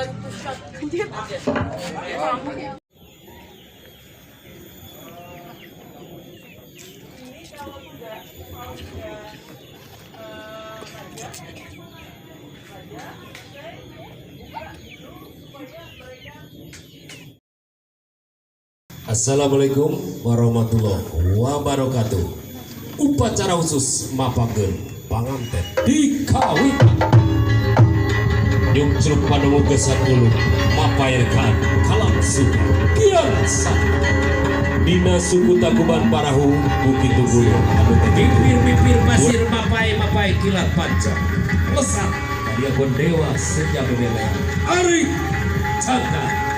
Going to shot. Ini kalau sudah saja, buka dulu supaya mereka. Assalamualaikum warahmatullahi wabarakatuh. Upacara khusus mapakeun panganten dikawin. Nyungcruk panemu gesan uluk mapairkan kalam suka kian satu. Dina suku Tangkuban Parahu Bukit Tunggul anu Mipir-mipir pasir mapai-mapai kilat panca lesat kadiagon dewa senja bebela Ari Cangka.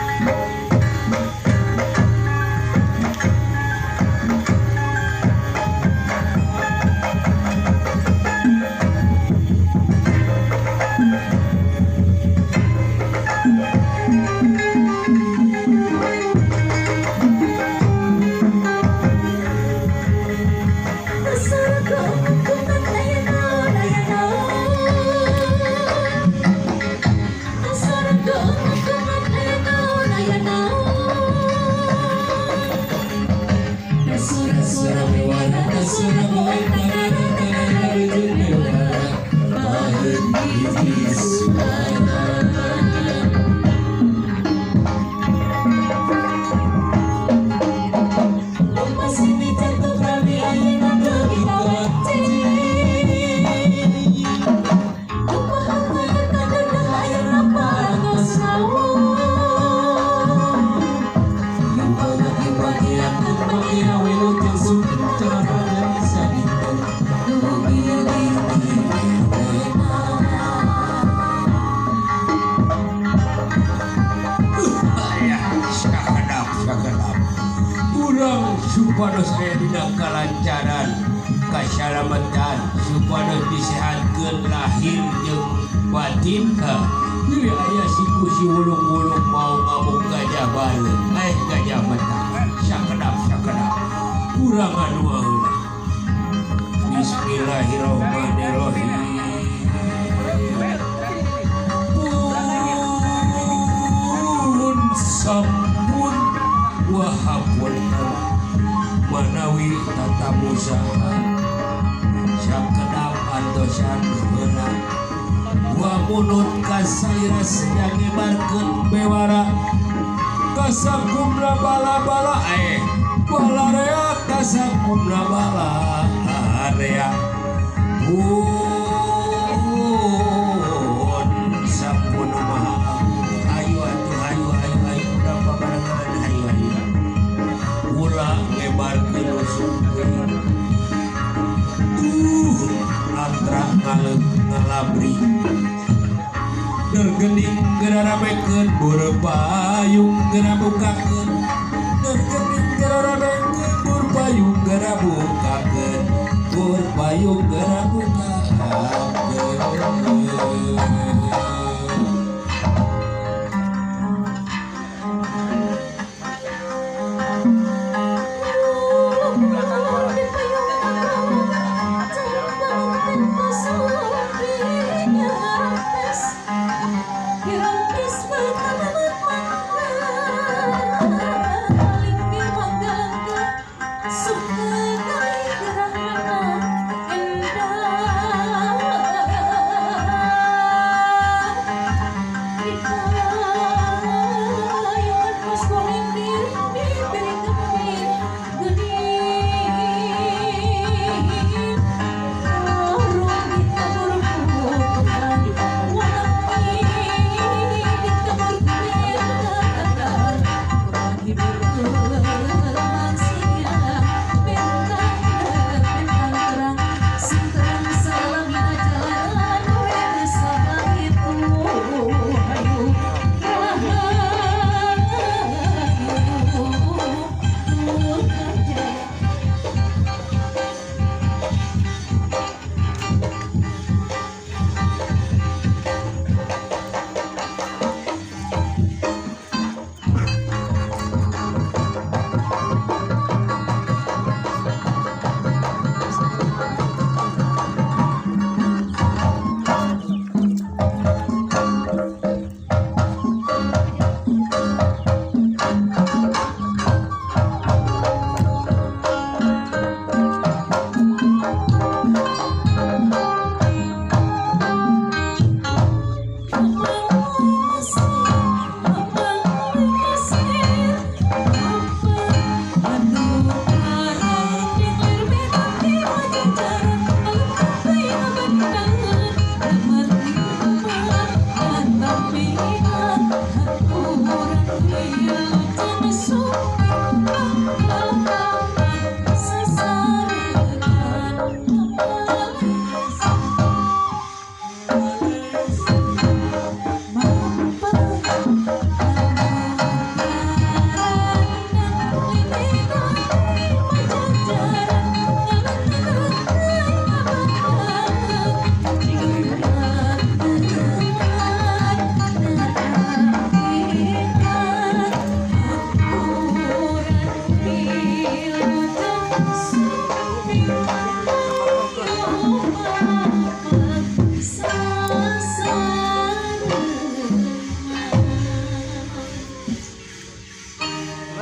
Urang supados aya dina kalancaran kasalamatan supados disehatkeun lahir jeung batin. Bilih aya siku si wulung-wulung mau ngamuk gajah baleung gajah mentah sakedap sakedap urang anu heula. Bismillahirrahmanirrahim. Pun sampun wahapunten manawi tatamu saha sakedap antosan heula wa munut kasaira sedang ngebarkeun bewara kasakumna bala-bala balarea kasakumna bala area pun sampun maha ayu atuh ayu ayu ayu urang babarengan ayu ayu ulah ngebarkeun usum tuh antra ngalep ngalabri dergening geraramekeun burpayung gerabukakeun dergening geraramekeun burpayung gerabukakeun burpayung gerabukakeun.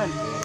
Men.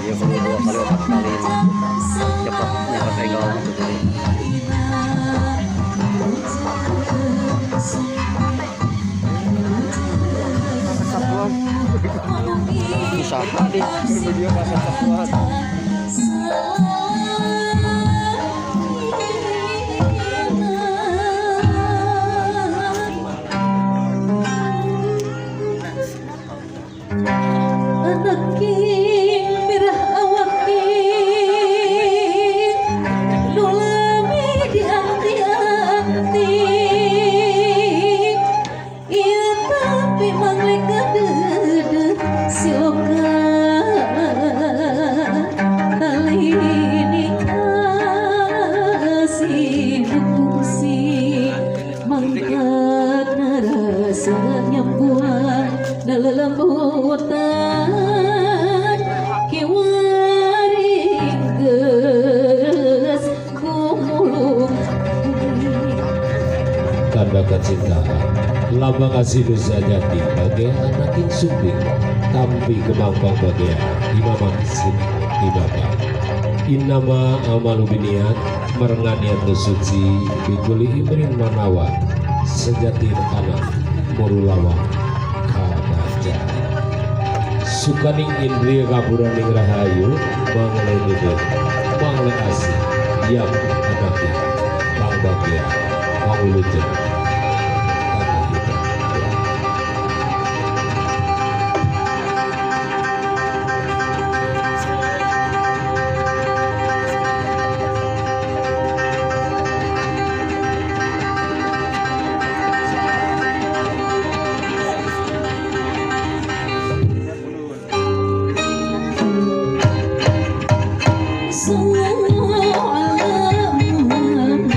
Iya, perlu 2 kali 4 kali cepat nyampe segel gitu tadi. Usaha deh video pasar satuan. Tanda kecintaan lambang kasih nusa jati bagai anakin sumbing tampi kemangkang bagai imamah sin ibaba inama amalu biniat merengan niat suci bikuli imrin manawa sejati tanah murulawa kabaca sukaning indriya kaburaning rahayu mangle dede mangle asih yam anaki pangbagia pangulujeng. Sallallahu ala Muhammad.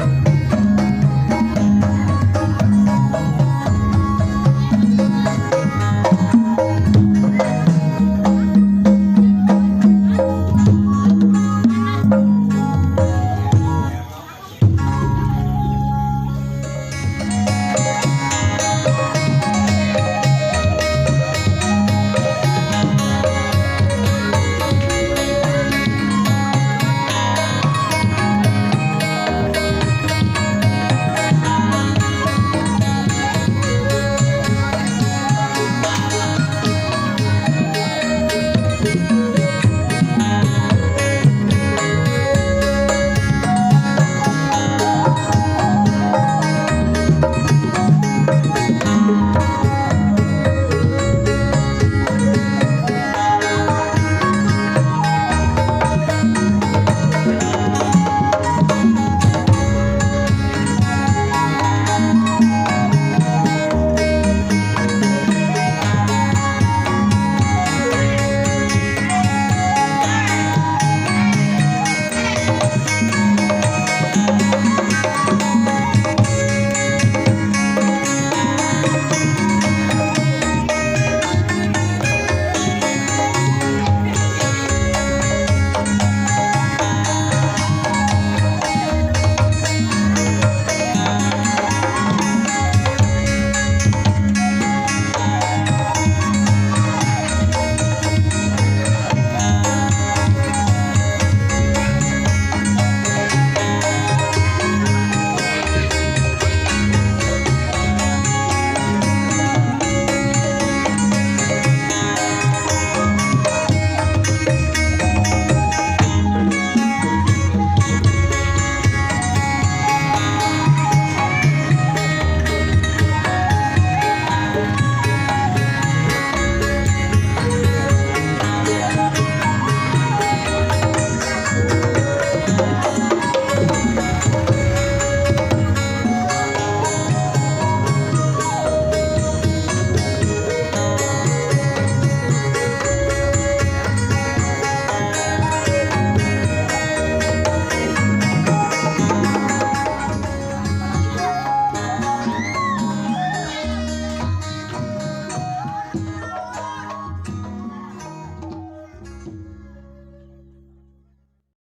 Bye.